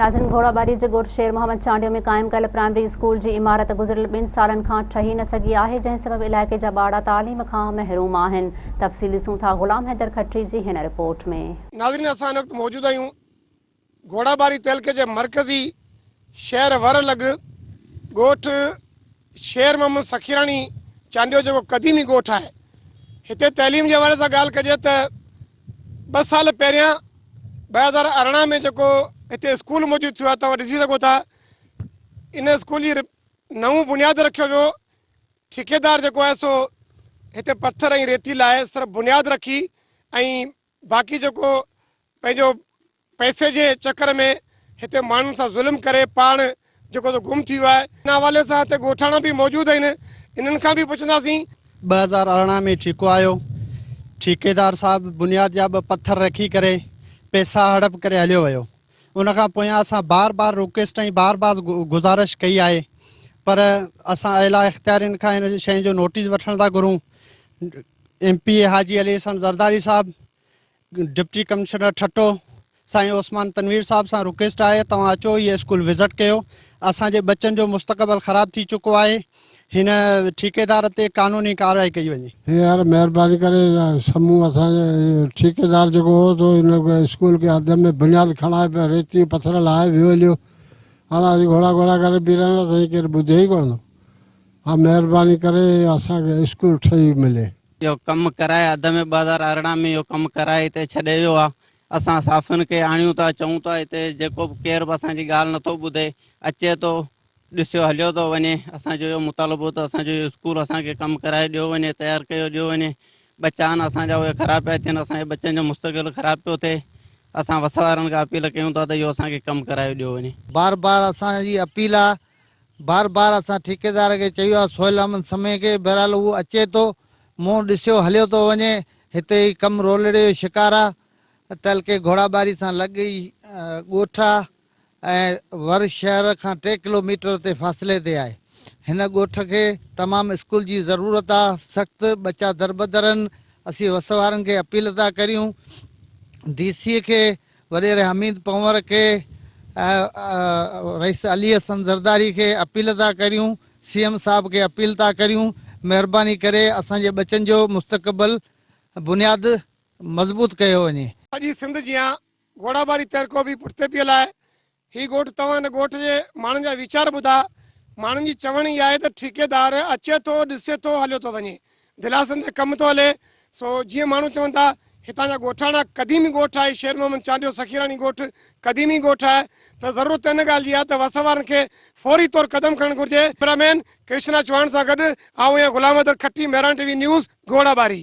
ناظرين گهوڙاٻاري جي ڳوٺ شير محمد چانڊيو ۾ قائم ڪيل پرائمري اسڪول جي عمارت گذريل ٻن سالن کان ٺهي نه سگهي آهي جنهن سبب علائقي جا ٻارڙا تعليم کان محروم آهن تفصيل ڏسون ٿا غلام حيدر کٽري جي هن رپورٽ ۾. ناظرين اسان هن وقت موجود آهيون گهوڙاٻاري تعلقي جي مرڪزي شهر ور لڳ ڳوٺ شير محمد سخيراڻي چانڊيو جيڪو قديمي ڳوٺ آهي هتي تعليم جي حوالي سان ڳالهه ڪجي ته ٻه سال پهريان 2018 ۾ جيڪو هتي اسڪول موجود ٿيو آهي توهان ڏسي سگهو ٿا ان اسڪول جي نئون بنياد رکيو ويو ٺيڪيدار جيڪو آهي سو هتي پٿر ۽ ريتي لاء صرف بنياد رکي ۽ باقي جيڪو پنهنجو پئسي جي چڪر ۾ هتي ماڻهن سان ظلم ڪري پاڻ جيڪو سو گم ٿي ويو آهي. ان حوالي سان هتي ڳوٺاڻا به موجود آهن انهن کان به پڇنداسين. 2018 ۾ ٺيڪو آيو، ٺيڪيدار صاحب بنياد جا ٻه پٿر رکي ڪري پئسا هڙپ ڪري هليو ويو. ان کان پويان اسان بار بار رڪويسٽ ۽ بار بار گذارش ڪئي آهي پر اسان اعليٰ اختيارين کان ان شيء جو نوٽيس وٺڻ ٿا گهرون. M P A Haji Ali Hassan Zardari صاحب، ڊپٽي ڪمشنر ٺٽو سائين عثمان تنوير صاحب سان رڪويسٽ آهي توهان اچو هي اسڪول وزٽ ڪيو اسان جي ٻچن جو مستقبل خراب ٿي چڪو آهي هن ٺيڪيدار تي قانوني ڪارروائي ڪئي وڃي. هينئر مهرباني ڪري سمون اسان جي ٺيڪيدار جيڪو هو سو هن اسڪول کي اڌ ۾ بنياد کڻائي پيو ريتي پٿر لاهي ويو هليو هاڻ اسين گهوڙا گهوڙا ڪري بيهي رهيا اسان جي ڪير ٻڌي ئي ڪونه ٿو ها مهرباني ڪري اسان کي اسڪول ٺهي ملي. اهو ڪم ڪرائي اڌ ۾ 2018 ۾ اهو ڪم ڪرائي هتي ڇڏي ويو آ اسان صحافين کي آڻيون ٿا چئون ٿا هتي جيڪو به ڪير به اسان جي ڳالهه نٿو ٻڌي اچي ٿو ڏسيو هليو ٿو وڃي اسان جو اهو مطالبو ته اسان جو اهو اسڪول اسان کي ڪم ڪرائي ڏيو وڃي تيار ڪيو ڏيو وڃي ٻچا آهن اسان جا اهي خراب پيا ٿين اسان جي ٻچن جو مستقبل خراب پيو ٿئي اسان وس وارن کان اپيل ڪيون ٿا ته اهو اسان کي ڪم ڪرايو ڏيو وڃي. بار بار اسان جي اپيل آ بار بار اسان ٺيڪيدار کي چيو آهي سهيل احمد سمي کي بهرحال اهو اچي ٿو منهن ڏسيو هليو ٿو وڃي هتي هي ڪم رولڙي جو شڪار آ تعلقي گهوڙاٻاري سان لڳ ئي ڳوٺ آ ۽ ور شهر کان ٽي ڪلو ميٽر تي فاصلي تي آهي هن ڳوٺ کي تمام اسڪول جي ضرورت آ سخت ٻچا دربدر آهن اسين وس وارن کي اپيل ٿا ڪريون ڊي سي کي وڏيري حميد پنهور کي ۽ رئيس علي حسن زرداري کي اپيل ٿا ڪريون سي ايم صاحب کي اپيل ٿا ڪريون مهرباني ڪري اسان جي ٻچن جو مستقبل بنياد مضبوط ڪيو وڃي. سڄي سنڌ جيان گهوڙاٻاري تعلقو به پٺتي پيل آهي. هي ڳوٺ توهان هن ڳوٺ جي ماڻهن جا ويچار ٻڌا. ماڻهن جي چوڻ اها آهي ته ٺيڪيدار اچي ٿو، ڏسي ٿو، هليو ٿو وڃي. دلاسن تي ڪم ٿو هلي. سو جيئن ماڻهو چون ٿا هتان جا ڳوٺاڻا قديمي ڳوٺ آهي شير محمد چانڊيو سخيراڻي ڳوٺ قديمي ڳوٺ آهي ته ضرورت ان ڳالهه جي آهي ته وس وارن کي فوري طور قدم کڻڻ گهرجي. ڪئميرا مين ڪرشنا چوهاڻ سان گڏ آئون آهيان Ghulam Haider Khatti Mehran T V news Ghorabari.